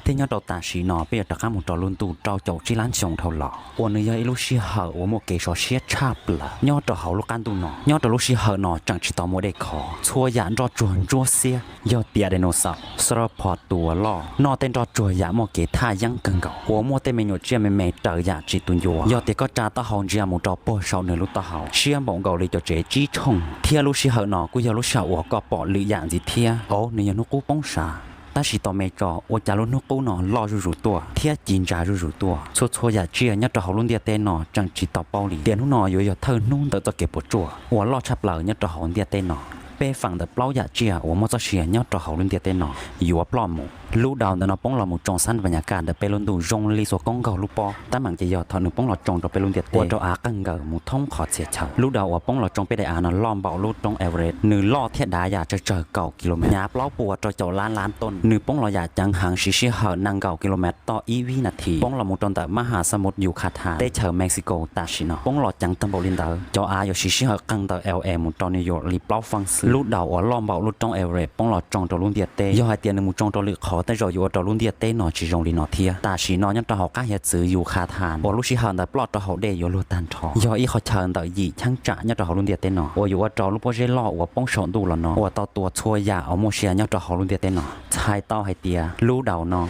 Thiab nyob rau tam sim no peb yuav rov qab mus rau lub ntuj rau caum tsib lab xyoo dhau los uas nws yog ib lub sij hawm uas muaj kev sov siab tshaj plaws nyob rau hauv lub qab ntuj no. Nyob rau lub sij hawm no tseem tsis tau muaj dej khov, txhua yam nroj tsuag ntsuab xiab. Yog tias dinosaur, sauropod tus uas loj noj tej nroj tsuag yam muaj kev thaj yeeb kawg nkaus uas muaj tej me nyuam tsiaj me me raws yam tsis tu ncua. Yog tias koj tsa taub hau ntsia mus rau puag saum nws lub taub hau siab npaum nkaus li cov tsev tsib tshooj. Thiab lub sij hawm no kuj yog lub sij hawm uas koj pom lwm yam ntxiv thiab. Au, nws yog hnub qub poob sav. Tab sis tos me tso, ua cas lub hnub qub no loj zuj zus tuaj thiab ci ntsa zuj zus tuaj? Txhua txhua yam tsiaj nyob rau hauv lub ntiaj teb no tseem tsis tau paub li tias hnub no yuav yog thawj hnub ntawm txoj kev puas tsuaj uas loj tshaj plaws nyob rau hauv ntiaj teb no. Peb feem ntawm plaub yam tsiaj uas muaj txoj sia nyob rau hauv lub ntiaj teb no yuav ploj mus. Lub daus ntawm no poob los mus tsoo xab npas nyas kaj ntawm peb lub ntuj zoo li xuas koob nkaug lub pob. Tab meem ces yog thaum nws poob los tsoo rau peb lub ntiaj teb ua rau av qeeg nkaws mus thoob qhov txhia chaw. Lub daus uas poob los tsoo peb daim av no loj npaum lub roob Everest, nws loj thiab dav yam tsawg tsawg kaum kilomev, hnyav plaub puas rau caum lab lab tooj. Nws poob los yam ceev heev siv sij hawm nees nkaum kilomev toj ib vib nas this. Poob los mus rau ntawm mab has xab mus Yucatan teb chaws Mexico tam sim no. Poob los ceev tag npaum li ntawd, cov av yuav siv sij hawm qeeg ntawm L A mus rau New York li plaub feeb xwb. Lub daus uas loj npaum lub roob Everest poob los tsoo rau lub ntiaj teb, yog hais tias nws mus tsoo rau lwm qhov tej zaum yuav ua rau lub ntiaj teb no tsis zoo li no thiab. Tam sim no nyob rau hauv qab hiav txwv Yucatan uas lub sij hawm ntawd ploj rau hauv dej yuav luag tag nrho, yog ib qhov chaw ntawm yim cheeb tsam nyob rau hauv lub ntiaj teb no uas yuav ua rau lub pob zeb loj uas poob saum ntuj los no ua tau tua txhua yam uas muaj sia nyob rau hauv lub ntiaj teb no. Txhais tau hais tias lub daus no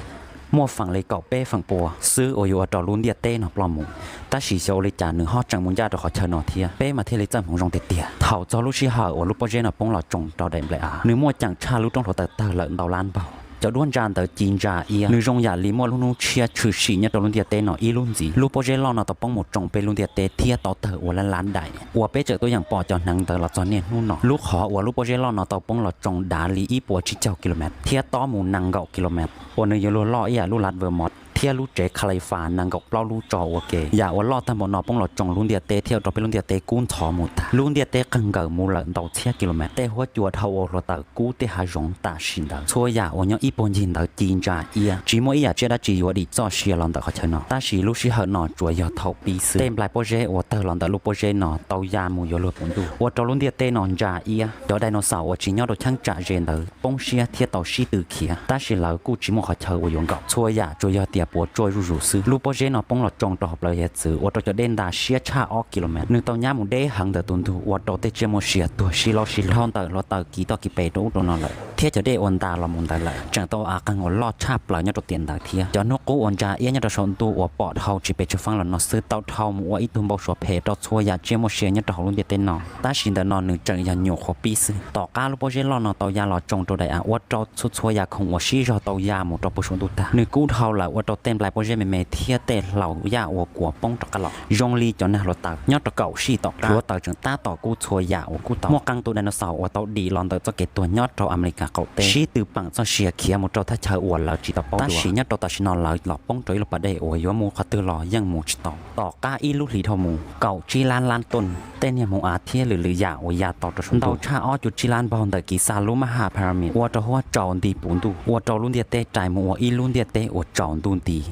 muaj feem li kaum peb feem pua xwb uas yuav ua rau lub ntiaj teb no ploj mus. Tab sis xyov ua li cas nws ho tseem mus ncaj rau qhov chaw no thiab, peb mas thiaj li txawj hmoov zoo tiag tiag. Thaum txog lub sij hawm uas lub pob zeb no poob los tsoo rau daim nplai av, nws muaj ceem tshaj lub roob hluav taws tawg lawm ntau lab npaug. Cov duab ntsa ntawd ci ntsa iab, nws zoo yam li muaj lub hnub tshiab tshwm sim nyob rau lub ntiaj teb no ib lub ntxiv. Lub pob zeb loj no tau poob mus tsoo peb lub ntiaj teb thiab tau tawg ua lab lab daim uas peb tseem tuaj yeem pom cov hneev ntawd los txog niaj hnub no. Lub qhov uas lub pob zeb loj no tau poob los tsoo dav li ib puas tsib caug kilomev thiab tob mus nees nkaum kilomev uas nws yuav luag loj ib yam lub Las Vegas thiab lub tsev Khalifa nees nkaum plaub lub tso ua ke. Yam uas loj tag npaum no poob los tsoo lub ntiaj teb thiab ua rau peb lub ntiaj teb kub ntxhov mus tag. Lub ntiaj teb qeeg nkaws mus lawm ntau txhiab kilomev, tej huab cua dhau ua hluav taws kub tej hav zoov tam sim ntawd. Txhua yam uas nyob ib puag ncig ntawd ci ntsa iab, tsis muaj ib yam tsiaj dab tsi yuav dim txoj sia los ntawm qhov chaw no. Tab sis lub sij hawm no tsuas yog thaum pib xwb, tej nplai pob zeb uas tawg los ntawm lub pob zeb no tau ya mus yuav luag puv ntuj ua rau lub ntiaj teb no ntsa iab. Cov dinosaur uas tsis nyob rau cheeb tsam ze ntawd poob siab thiab tau sib tw khiav, tab sis lawv kuj tsis muaj qhov chaw uas yuav nkaum. Txhua yam tsuas yog tias puas tsuaj zuj zus xwb. Lub pob zeb no poob los tsoo rau hauv plawv hiav txwv ua rau cov dej nta siab tshaj ob kilomev, nws tau nyab mus deb heev ntawm tus ntug ua rau tej tsiaj muaj sia tuag sib laub sib lawm. Dhau ntawm hluav taws kiv toj kiv pes rau ub rau no lawm thiab cov dej uas nta los mus ntawd lawm tseem tau av qeeg uas loj tshaj plaws nyob rau tiam ntawd thiab. Cov hnub qub uas ntsa iab nyob rau saum ntuj uas pom dhau tsis pes tsawg feeb los no xwb tau dhau mus ua ib tug npau suav phem rau txhua yam tsiaj muaj sia nyob rau hauv lub ntiaj teb no. Tab sis ntawm no nws tseem yog nyuam qhuav pib xwb. Tom qab lub pob zeb loj no tau ya los tsoo rau daim av ua rau txhua txhua yam khoom uas sib zog tau ya mus rau puag saum ntuj tag. Nws kub dhau lawm ua rau tej nplai pob zeb me me thiab tej hlau yaj uas kuav poob rov qab los zoo li cov nag hluav taws. Nyob rau kaum sij tom qab hluav taws tseem tab tom kub txhua yam uas kub tau. Muaj qee tus dinosaur uas tau dim los ntawm txoj kev tuag nyob rau Amelikas qaum teb sib tw peem txoj sia khiav mus rau thaj chaw uas lawv tsis tau paub dua. Tab sis nyob rau tam sim no lawv los poob rau ib lub pas dej uas yuav mus qhov twg los yeej mus tsis tau. Tom qab ib lub hlis dhau mus, kaum tsib lab lab tooj, tej niag hmoov av thiab lwm lwm yam uas ya tau rau saum ntuj ntau tshaj ob cuv tsib lab npaug ntawm Kiv Xas lub mab ham Pyramid ua rau huab tsaus nti puv ntuj, ua rau lub ntiaj teb rais mus ua ib lub ntiaj teb uas tsaus ntuj nti,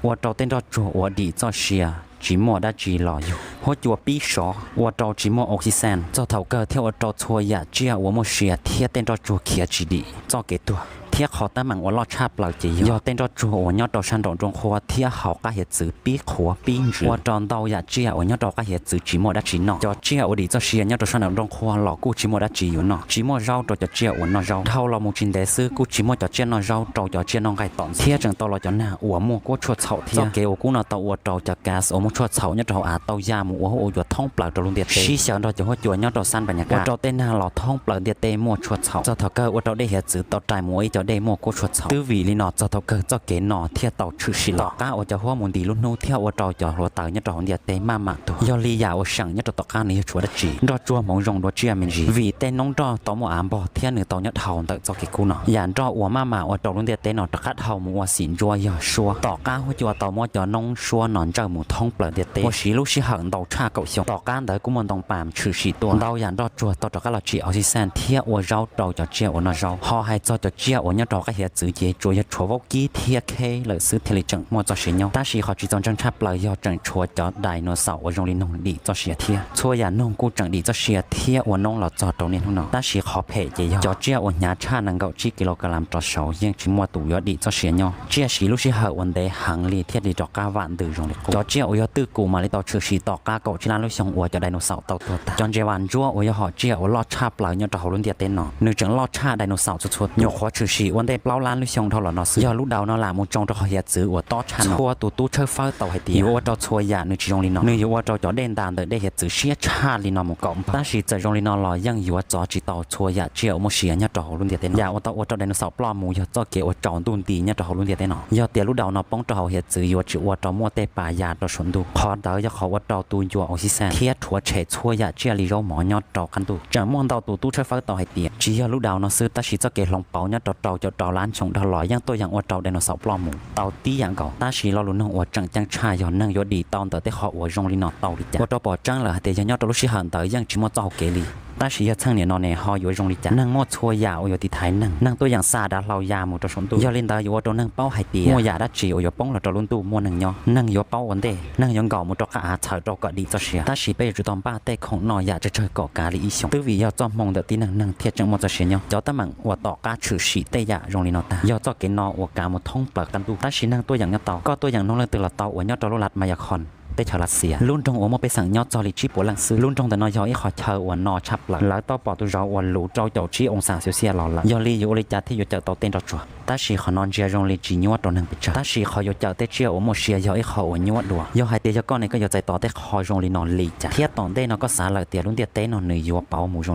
ua rau tej nroj tsuag uas dim txoj sia tsis muaj dab tsi los yug. Huab cua pib sov ua rau tsis muaj oxygen, txog thaum kawg thiaj ua rau txhua yam tsiaj uas muaj sia thiab tej nroj tsuag khiav tsis dim txoj kev tuag. Thiab qhov teeb meem uas loj tshaj plaws ces yog tej nroj tsuag uas nyob rau sab nraum nrooj qhuab thiab hauv qab hiav txwv pib qhuav pib ntsws, ua rau ntau yam tsiaj uas nyob rau qab hiav txwv tsis muaj dab tsi noj. Cov tsiaj uas dim txoj sia nyob rau sab nraum nrooj qhuab los kuj tsis muaj dab tsi yuav noj, tsis muaj zaub rau cov tsiaj uas noj zaub. Dhau los mus tsis ntev xwb kuj tsis muaj cov tsiaj noj zaub rau cov tsiaj noj nqaij tom ntej, thiab tseem tau los cov nag uas muaj kuab tshuaj txhaum thiab. Txoj kev uas kub no tau ua rau cov gas uas muaj tshuaj txhaum nyob rau hauv av tau ya mus ua huab ua yuav thoob plaws rau lub ntiaj teb, sib xyaw nrog cov huab cua nyob rau sab Npas Nyas Kaj, ua rau tej nag los thoob plaws ntiaj teb muaj tshuaj txhaum. Txog thaum kawg ua rau dej hiav txwv tau rais mus ua ib cov dej muaj kuab tshuaj txhaum. Twb vim li no txog thaum kawg txoj kev no thiaj tau tshwm sim los. Tom qab uas cov huab mus ntis lub hnub thiab ua rau cov hluav taws nyob rau hauv ntiaj teb maj mam tuag. Yog li yam uas seem nyob rau tom qab nws yog tshuav dab tsi? Nroj tsuag hmoov zoo dua tsiaj me ntsis, vim tej noob nroj tau muaj av npog thiab nws tau nyob dhau ntawm txoj kev kub no. Yam nroj uas maj mam ua rau lub ntiaj teb no rov qab dhau mus ua xim ntsuab yog suab. Tom qab huab cua tau muab cov noob suab no ntsawj mus thoob plaws ntiaj teb ua siv lub sij hawm ntau tshaj kaum xyoo. Tom qab ntawd kuj muaj ntoo pas tshwm sim tuaj, ntau yam nroj tsuag tau rov qab los tsim oxygen thiab ua zaub rau cov tsiaj uas noj zaub. Ho hais txog cov tsiaj uas Nyob rau qab hiav txwv ces tsuas yog tshuav vaub kib thiab kheb lawm xwb thiaj li tseem muaj txoj sia nyob. Tab sis qhov tsis txaus ntseeg tshaj plaws yog tseem tshuav cov dinosaur uas zoo li noog dim txoj sia thiab. Txhua yam noog kuj tseem dim txoj sia thiab ua noob los txog rau niaj hnub no. Tab sis qhov phem ces yog cov tsiaj uas hnyav tshaj nees nkaum tsib kilogram rov saud yeej tsis muaj tus yuav dim txoj sia nyob. Tsiaj siv lub sij hawm uas ntev heev li thiaj li rov qab vam ntws zoo li qub. Cov tsiaj uas yog twj kum mam li tau tshwm sim tom qab kaum tsib lab lub xyoo uas cov dinosaur tau tuag tag. Cov ntses vas ntsuab uas yog hom tsiaj uas loj tshaj plaws nyob rau hauv lub ntiaj teb no, nws tseem loj tshaj dinosaur txhua txhua tus. Nyuam qhuav tshwm sim ua ntej plaub lab lub xyoo dhau los no xwb, yog lub dau no lam mus tsoo rau qhov hiav txwv uas tob tshaj no. Txhua tus tub tshawb fawb tau hais tias yuav ua rau txhua yam nws tsis zoo li no, nws yuav ua rau cov dej ntas ntawm dej hiav txwv siab tshaj li no mus kaum npaug. Tab sis txawm zoo li no los yeej yuav txov tsis tau txhua yam tsiaj uas muaj sia nyob rau hauv lub ntiaj teb no. Yam uas tau ua rau dinosaur ploj mus yog txoj kev uas tsaus ntuj nti nyob rau hauv lub ntiaj teb no. Yog tias lub dau no poob rau hauv hiav txwv yuav tsis ua rau muaj tej pas ya rau saum ntuj. Qhov ntawd yog qhov ua rau tu ncua oxygen thiab rhuav tshem txhua yam tsiaj li zaub mov nyob rau qab ntuj. Tseem muaj ntau tus tub tshawb fawb tau hais tias tsis yog lub dau no xwb, tab sis txoj kev hloov pauv nyob rau rau caum rau lab ntshoos dhau los yeej tuaj yeem ua rau dinosaur ploj mus tau tib yam nkaus. Tab sis lo lus nug uas tseem ceeb tshaj yog neeg yuav dim tau ntawm tej qhov uas zoo li no tau li cas? Ua rau pom tseeb lawm hais tias yog nyob rau lub sij hawm ntawd yeej tsis muaj txoj hau kev li. Tab sis yog txheej niam no ne ho yuav zoo li cas? Neeg muaj txhua yam uas yuav tiv thaiv neeg. Neeg tuaj yeem xa dav hlau ya mus rau saum ntuj. Yog li ntawd yuav ua rau neeg paub hais tias muaj yam dab tsi uas yuav poob los rau lub ntuj muaj neeg nyob. Neeg yuav paub ua ntej, neeg yuav nkaum mus rau qab av txhawm rau kom dim txoj sia. Tab sis peb yuav tsum tau npaj tej khoom noj yam tsawg tsawg kom kav li ib xyoos. Twb vim yog txoj hmoo ntawm tib neeg neeg thiaj tseem muaj txoj sia nyob. Cov teeb meem uas tom qab tshwm sim tej yam zoo li no tag yog txoj kev no uas kav mus thoob plaws qab ntuj. Tab sis neeg tuaj yeem nyob tau. Koj tuaj yeem noog leej twg los tau uas nyob rau lub Lat Mayakon teb chaws Lav Xias. Lub nroog uas muaj pej xeem nyob txog li tsib puas leej xwb. Lub nroog ntawm no yog ib qho chaw uas no tshaj plaws. Lawv tau pom tus zov uas luv rau caum tsib oo xas xilxias los lawm. Yog li yuav ua li cas thiaj yuav cawm tau tej nroj tsuag? Tab sis qhov no ntsia zoo li tsis nyuaj rau neeg pes tsawg. Tab sis qhov yuav cawm tej tsiaj uas muaj sia yog ib qho uas nyuaj dua. Yog hais tias yog koj ne koj yuav txais tos tej qho zoo li no li cas? Thiab tom ntej no koj xav lawm tias lub ntiaj teb no nws yuav pauv mus zoo li